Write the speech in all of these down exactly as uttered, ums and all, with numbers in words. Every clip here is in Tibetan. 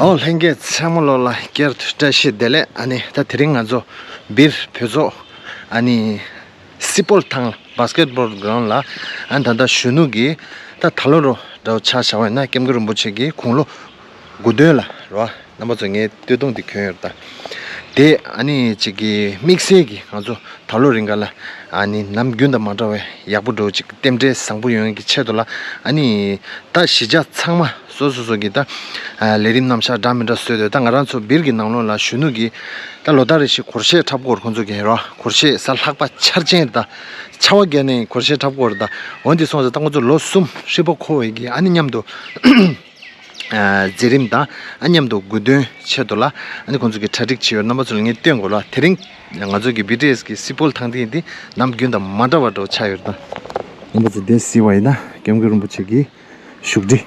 ཨོ་ལྷན་རྒྱས་ཚང་མ་ལོ་ལ་བསྐྱར་དུ་བཀྲ་ཤིས་བདེ་ལེགས། ཨ་ནི་ད་དེ་རིང་ང་ཚོ་སྦིར་བོད་ཚོགས་ཨ་ནི་སི་པོལ་ཐང་ལ་བྷ་སི་ཀེ་ཊི་བྷོལ་གྷི་རའུན་ཌི་ལ་ཨ་ནི་ད་ལྟ་གཞོན་ནུ་གི་ད་ད་ལོ་རུ་འདྲ་བོ་ཆ་བཞག་པ་ཡིན་ན་སྐྱབས་མགོན་རིན་པོ་ཆེ་གི་དགུང་ལོ་དགུ་བདུན་ལ་རོ། རྣམ་པ་ཚོ་ངའི་སྟོད་ཐུང་འདི་གྱོན་ཡོད་ད། དེ་ཨ་ནི་གཅིག་གི་དམིགས་བསལ་གྱི་ང་ཚོ་ད་ལོ་རིང་ག་ལ་ཨ་ནི་ནམ་རྒྱུན་དང་མ་འདྲ་བའི་ཡག་པོ་འགྲོ་ཅིག་རྟེན་འབྲེལ་བཟང་པོ་ཡོང་ཡག་གི་ཆེད་དུ་ལ་ཨ་ནི་ད་གཞིས་ཆགས་ཚང་མ་སོ་སོ་སོ་གི་ད་ཨ་ལས་རིམ་རྣམ་གཞག་འདྲ་མི་འདྲ་བཟོས་ཏེ། ད་ང་རང་ཚོ་སྦིར་གྱི་ནང་ལོགས་ལ་གཞོན་ནུ་གི་ད་ལོ་ལྟར་རེ་བཞིན་སྒོར་གཞས་འཁྲབ་སྐོར་ཁོང་ཚོ་གི་རོ། སྒོར་གཞས་གཟའ་ལྷག་པ་འཆར་ཅན་ད་ཆར་པ་བརྒྱབ་ནས་སྒོར་གཞས་འཁྲབ་སྐོར་ད། འོན་ཏེ་སོང་ཙང་ད་ཁོང་ཚོ་ལོ་གསུམ་ཧྲིལ་པོ་འཁོར་བའི་གི་ཨ་ནི་མཉམ་དུ་ཨ་མཛད་རིམ་དང་ཨ་མཉམ་དུ་དགུང་སྟོན་ཆེད་དུ་ལ་ཨ་ནི་ཁོང་ཚོ་གི་གྲ་སྒྲིག་བྱས་ཡོད། རྣམ་པ་ཚོ་ལ་ངས་སྟོན་དགོས་ལ། དེ་རིང་ང་ཚོ་གི་བི་ཊི་ཨེས་གི་སི་པོལ་ཐང་སྟེང་འདི་ནམ་རྒྱུན་དང་མ་འདྲ་བ་འདྲ་བོ་ཆགས་ཡོད་ད། རྣམ་པ་ཚོ་འདི་གཟིགས་པ་ཡིན་ན་སྐྱབས་མགོན་རིན་པོ་ཆེ་གི་བཞུགས་ཁྲི་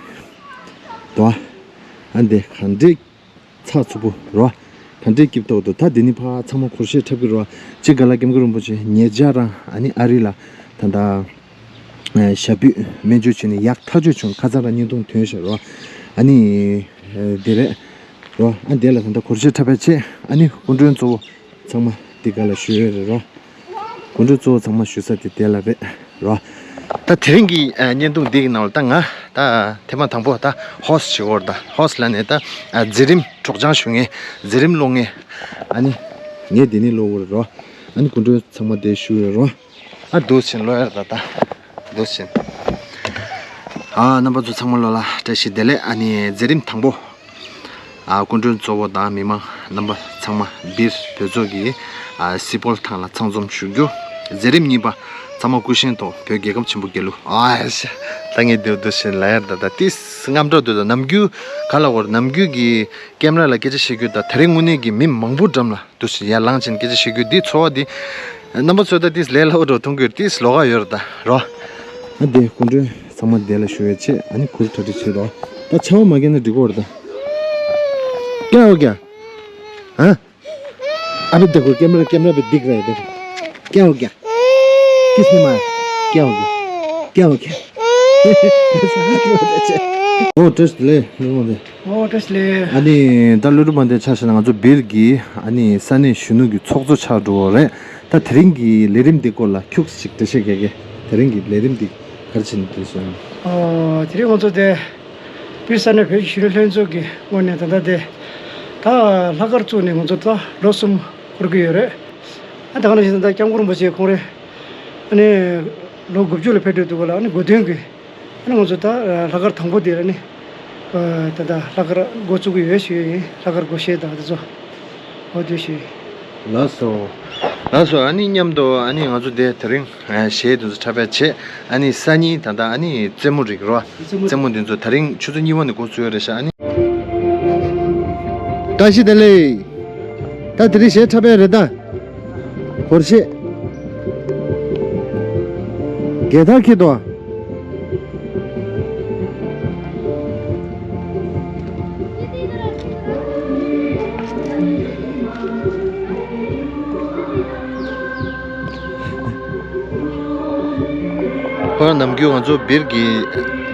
དོ། ཨ་འདི་ག་འདྲས་ཚགས་ཚུད་པོ་རོ། ག་འདྲའི་སྐྱིད་ཏོག་ཏོ། ད་འདི་ནི་ཕ་ཚང་མ་སྒོར་གཞས་འཁྲབ་ཀྱི་རོ། གཅིག་ག་ལ་སྐྱབས་མགོན་རིན་པོ་ཆེ་ཉེ་ཆར་རང་ཨ་ནི་ཨ་རི་ལ་ད་ལྟ་ཞབས་པུས་སྨན་བཅོས་བྱས་ནས་ཡག་ཐག་ཆོད་བྱུང་། ཁ་སང་རང་བརྙན་ཐུང་ཐོན་ཤག་རོ། ཨ་ནི་འདི་རེད་རོ། ཨ་འདི་ལ་ད་ལྟ་སྒོར་གཞས་འཁྲབ་པའི་ཆེད་ཨ་ནི་སྐུ་མགྲོན་གཙོ་བོ་ཚང་མ་འདི་ག་ལ་བཞུགས་ཡོད་རེད་རོ། སྐུ་མགྲོན་གཙོ་བོ་ཚང་མ་བཞུགས་ས་དེ་དེ་ལ་རེད་རོ། ད་དེ་རིང་གི་ཨ་བརྙན་ཐུང་འདི་གི་ནང་ལ་ད་ང་ད་ཐེངས་མ་དང་པོ་ད་ཧོ་སི་ཊི་བྱེད་ཀྱི་ཡོད་རེད། ད་ཧོ་སི་ཊི་ལབ་ནས་ད་ཨ་མཛད་རིམ་སྒྲོག་སྦྱང་ཞུ་མཁན། མཛད་རིམ་ཀློག་མཁན། ཨ་ནི་ངས་འདི་ནས་ཀློག་གི་ཡོད་རེད་རོ། ཨ་ནི་སྐུ་མགྲོན་ཚང་མ་དེ་བཞུགས་ཡོད་རོ། ཨ་འདུག་སེ་ཀློག་ཡ་རེད་ད། ད་འདུག་སེ། ཨ་རྣམ་པ་ཚོ་ཚང་མ་ལོ་ལ་བཀྲ་ཤིས་བདེ་ལེགས། ཨ་ནི་མཛད་རིམ་དང་པོ། ཨ་སྐུ་མགྲོན་གཙོ་བོ་དང་མི་མང་རྣམ་པ་ཚང་མ་སྦིར་བོད་ཚོགས་ཀྱི་ཨ་སི་པོལ་ཐང་ལ་ཚང་འཛོམས་ཞུ་རྒྱུ། མཛད་རིམ་གཉིས་པ། ཚང་མ་སྐུ་བཞེངས་ཐོག་བོད་རྒྱལ་ཁམས་ཆེན་པོ་རྒྱལ་གླུ། ཨ་ཤ། ད་ངས་འདུག་འདུག་སེ་ལབ་ཡ་རེད་ད། ད་ཏིས་རྔམ་དྲག་འདུག་ད། ནམ་རྒྱུན་ག་ལ་བར་ནམ་རྒྱུན་གྱི་ཀེམ་ར་ལ་སྐད་ཆ་བཤད་རྒྱུ་ད། དེ་རིང་དངོས་གནས་ཀྱི་མི་མང་པོ་འགྲམ་ལ་འདུག་སེ་ཡར་ལངས་ཕྱིན་སྐད་ཆ་བཤད་རྒྱུ་འདི་ཚོར་བ་འདི། རྣམ་པ་ཚོས་ད་ཏིས་ལས་སླ་བོ་འདྲ་མཐོང་གི་ཡོད། ཏིས་ལོགས་ཀ་ཡོད་རེད་ད་རོ། ཨ་འདི་སྐུ་མགྲོན་ཚང་མ་འདི་ལ་བཞུགས་ཡོད་ཆེད་ཨ་ནི་གུར་གྲ་སྒྲིག་བྱེད་དོ། ད་ཆར་པ་མ་བརྒྱབ་ན་འགྲིག་གི་ཡོད་རེད་ད། क्या हो गया? हाँ? अभी देखो, कैमरा, कैमरा पे दिख रहा है, देखो। क्या हो गया? किसने मारा? क्या हो गया? क्या हो गया? ཨོ་བཀྲ་ཤིས་བདེ་ལེགས། ཨོ་བཀྲ་ཤིས་བདེ་ལེགས། ཨ་ནི་ད་ཀླུ་སྒྲུབ་དབང་ལྡན་ཆ་བཞག་ན་ང་ཚོ་སྦིར་གྱི་ཨ་ནི་ས་གནས་གཞོན་ནུ་གི་ཚོགས་གཙོ་ཆགས་འགྲོ་བ་རེད། ད་དེ་རིང་གི་ལས་རིམ་འདི་སྐོར་ལ་ཁྱུག་ཅིག་འགྲེལ་བཤད་རྒྱག་གི། དེ་རིང་གི་ལས་རིམ་འདི་ག་རེ་བྱས་ནས་འགྲེལ་བཤད། ཨོ་དེ་རིང་ང་ཚོ་དེ་སྦིར་ས་གནས་བོད་ཀྱི་གཞོན་ནུ་ལྷན་ཚོགས་ཀྱི་ངོས་ནས་ད་ལྟ་དེ་ད་ལྷག་དཀར་བཙུགས་ནས་ང་ཚོ་ད་ལོ་གསུམ་འཁོར་གྱི་ཡོད་རེད། ཨ་ད་ག་ནང་བཞིན་ད་ལྟ་སྐྱབས་མགོན་རིན་པོ་ཆེ་ཁོང་རེ་ཨ་ནི་ལོ་དགུ་བཅུ་ལ་ཕེབས་འགྲོ་འདུག་ག་ལ། ཨ་ནི་དགུང་སྟོན་གྱི་ཨ་ནི་ང་ཚོ་ད་ལྷག་དཀར་དང་པོ་དེ་ཨ་ནི་ད་ལྟ་ལྷག་དཀར་འགོ་བཙུགས་ཀྱི་ཡོད་ཞུ་ཡ་ཡིན། ལྷག་དཀར་སྒོར་གཞས་དང་དེ་ཚོ་འོ་དེ་ཞུ་ཡ་ཡིན། ལགས་སོ། ལགས་སོ། ཨ་ནི་མཉམ་དུ་ཨ་ནི་ང་ཚོ་དེ་དེ་རིང་གཞས་དེ་ཚོ་འཁྲབ་པའི་ཆེད་ཨ་ནི་སང་ཉིན་ད་ལྟ་ཨ་ནི་རྩེད་མོ་རིགས་རོ། རྩེད་མོ་དེ་ཚོ་དེ་རིང་ཆུ་ཚོད་གཉིས་པ་ནས་འགོ་ཚུགས་ཡོད་རེད་ཤག་ཨ་ནི། བཀྲ་ཤིས་བདེ་ལེགས། ད་དེ་རིང་གཞས་འཁྲབ་པ་རེད་ད། སྒོར་གཞས། རྒྱལ་དར་འཁྱེར་དོ། ཁོ་རང་ནམ་རྒྱུན་ང་ཚོ་སྦིར་གྱི་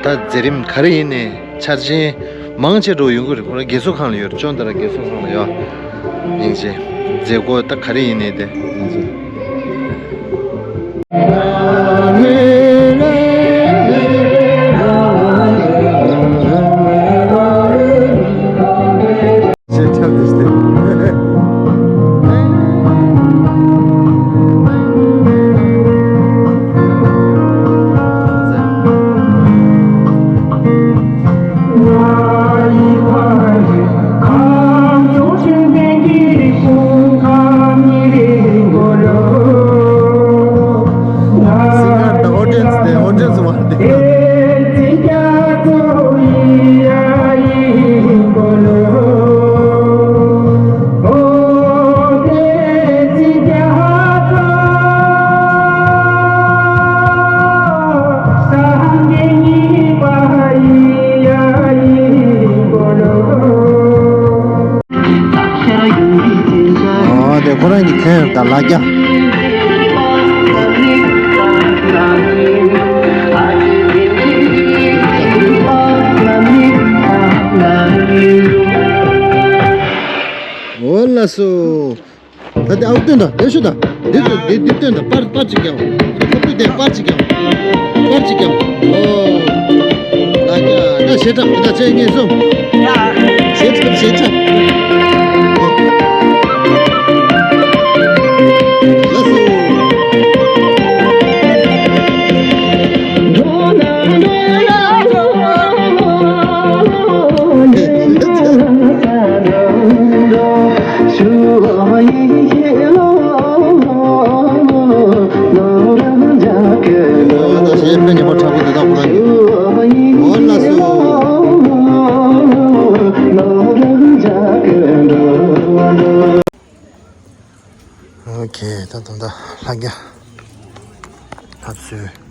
ད་མཛད་རིམ་ག་རེ་ཡིན་ནའི་འཆར་ཅན་མང་ཆེ་འགྲོ་ཡོང་གི་རེད། ཁོ་རང་རྒས་གསོ་ཁང་ལ་ཡོད་རེད། ཅོན་ཏ་ར་རྒས་གསོ་ཁང་ལ་ཡོད། ཡིན་ཅེ། མཛད་སྒོ་ད་ག་རེ་ཡིན་ནའི་དེ་ཡིན་ཅེ། Singer, the audience, the audience want this. ཨོ་དེ་ཁོ་རང་གི་ཁྱོན་ཡོད་ད་ལ་རྒྱ། ལགས་སོ། ད་དེ་ཨའུ་སྟོན་དང་དེ་ཤོད་དང་། དེ་དེ་དེ་དེ་སྟོན་དང་། པར་པར་ཅིག་ཀྱང་། ཁོ་པི་དེ་པར་ཅིག་ཀྱང་། པར་ཅིག་ཀྱང་། ཨོ། ལ་ཀ་ད་ཞེ་དྲག་ད་ཆེ་ངེས་སོང་། ཞེ་དྲག་ཞེ་དྲག་ལགས་སོ། ཨོ་ད་གཞས་དཔེ་ཉེ་པོ་དྲག་པོ་འདི་དག་ཁོ་རང་གི། ཨོ་ལགས་སོ། ཨོ་ཁེ། ད་ད་ད་ལྷ་རྒྱ་ལྷ་བཙུན།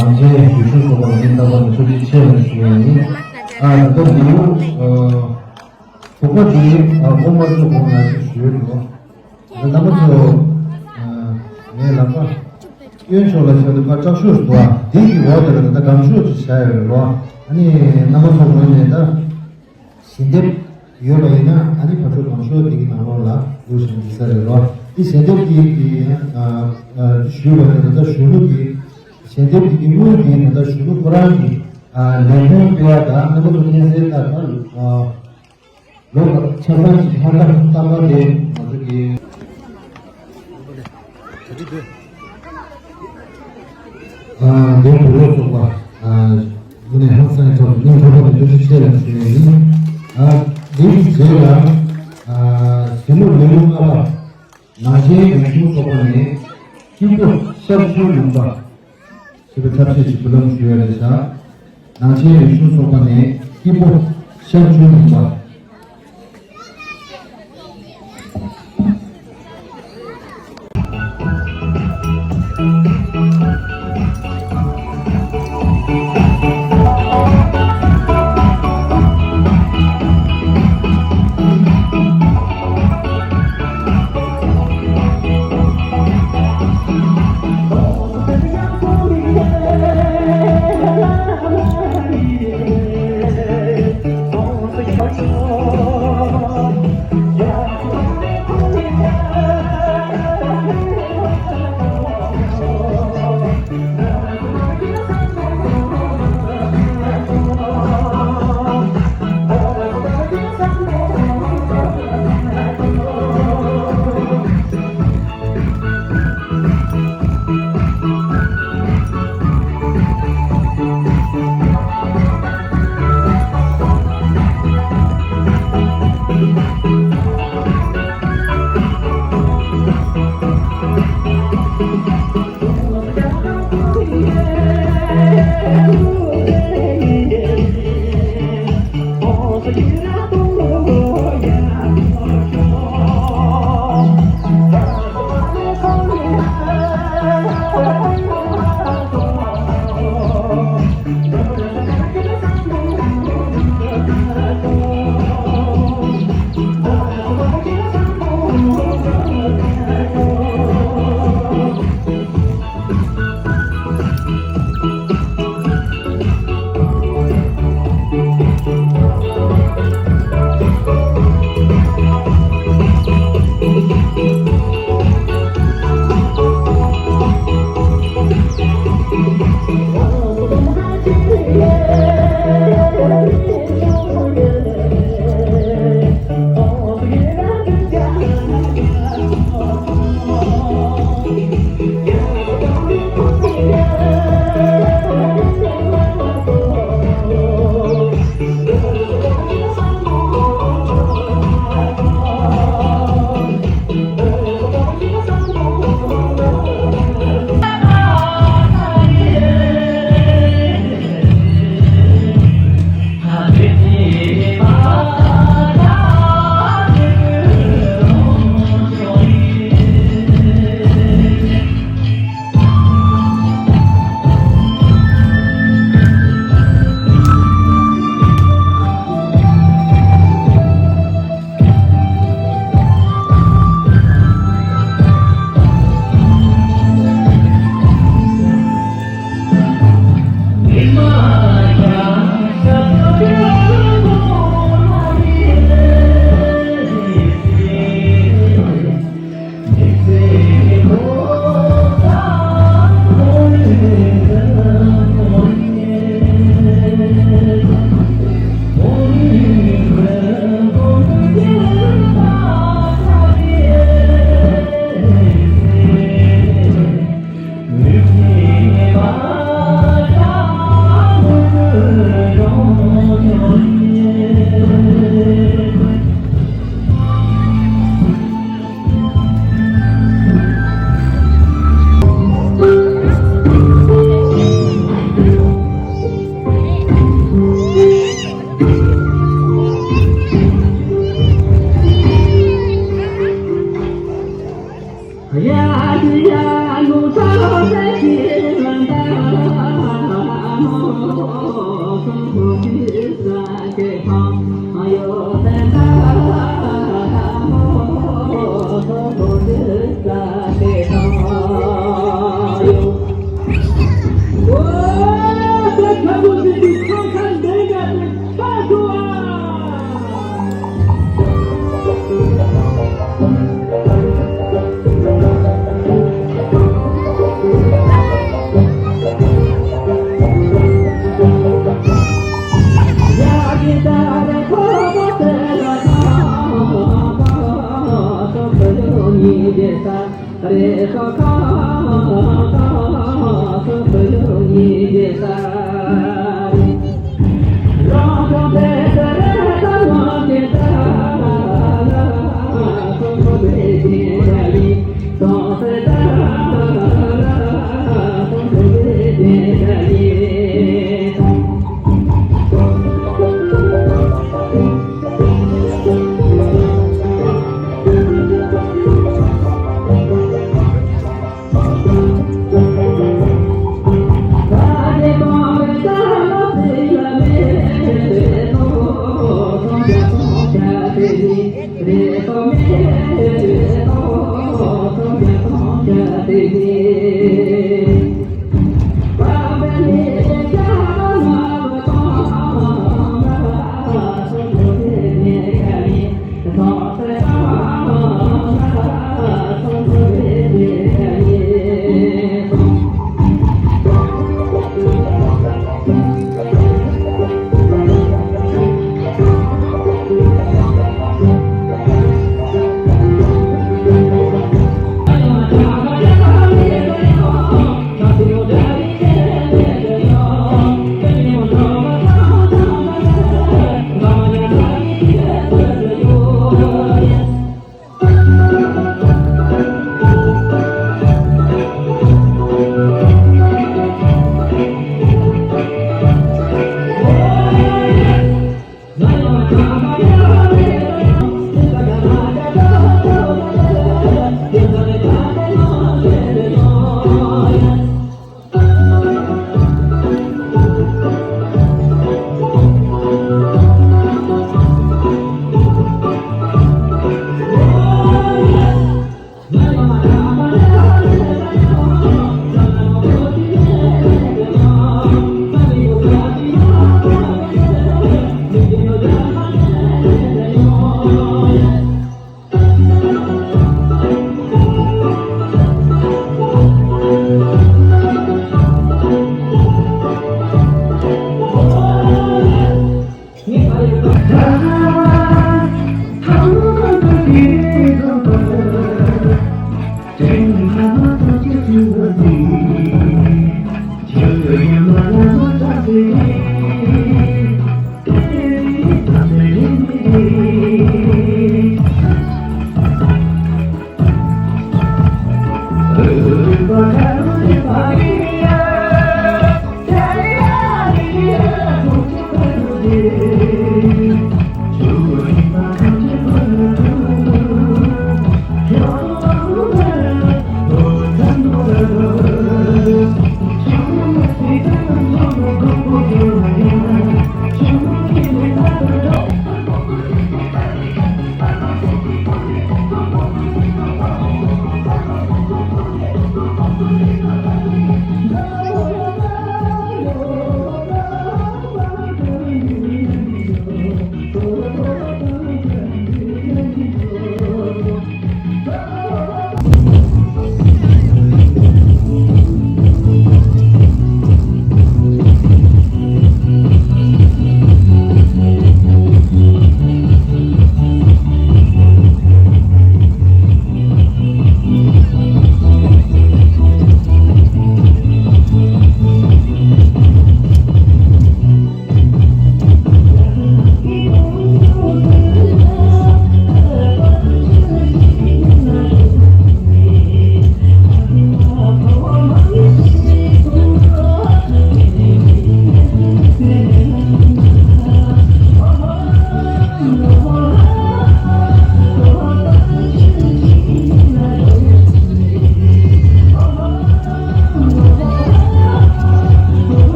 ནང་ཆེན་ཡུལ་ཤུལ་ཚོགས་པ་ལ་སྙིང་ཐག་པ་ནས་ཐུགས་རྗེ་ཆེ་ཞུ་ཡ་ཡིན། ཨ་ད་ལྟ་འདི་ཨ་དྲུག་པ་འདི་ཨ་དགོང་མོ་ཚོ་དགོང་ན་ཞུ་ཞུས་འདུག་ད་རྣམ་པ་ཚོ་ཨ་ངའི་ལག་པ་གཡོན་ཕྱོགས་ལ་ཆགས་འདུག་ཁ་དཀྲུག་ཤོས་འདུག་ཨ་འདི་གི་འོག་དེ་ལ་ད་ལྟ་སྒམ་ཤོས་ཅིག་བཞག་ཡོད་རེད་ལོ། ཨ་ནི་རྣམ་པ་ཚོ་ངོས་ནས་ད། ཞལ་འདེབས་ཡོད་པ་ཡིན་ན་ཨ་ནི་ཕར་ཕྱོགས་སྒང་ཤོག་འདི་གི་ནང་ལོགས་ལ་འདུག་བཞིན་འདུག་ས་རེད་རོ། འདི་ཞལ་འདེབས་ཀྱི་གི་ཨ་ཨ་ཞུས་པ་ནི་ད་ལྟ་གཞོན་ནུ་གི་ཞལ་འདེབས་ཀྱི་གི་དངུལ་འདི་ད་ལྟ་གཞོན་ནུ་ཁོ་རང་གི་ཨ་ལས་དོན་སྤེལ་བ་དང་རྣམ་པ་ཚོ་མཁྱེན་གསལ་ལྟར་ད་ཨ་ལོ་ཆ་ཚང་གི་ལྷག་བསམ་རྟག་པར་དེ་ང་ཚོ་གི་ཨ་འདིར་བུ་རོགས་ཚོགས་པ་ཨ་དངོས་གནས་ཧང་སངས་ཐོག་སྙིང་ཐག་པ་ནས་ཐུགས་རྗེ་ཆེ་ལ་ཞུ་ཡས་ཡིན། ཨ་འདིའི་རྗེས་ལ་ཨ་གཞོན་ནུ་ལས་ཁུངས་ལྔ་པ་ནང་ཆེན་ཡུལ་གཞུང་ཚོགས་པ་ནས་སྐྱིད་པོ་ཤར་ཆུ་ལུང་པ་ཞེས་པའི་ཐབས་ཤེས་ཤིག་འབུལ་ལམ་ཞུ་ཡས་རེད་ཤག་ནང་ཆེན་ཡུལ་གཞུང་ཚོགས་པ་ནས་སྐྱིད་པོ་ཤར་ཆུ་ལུང་པ།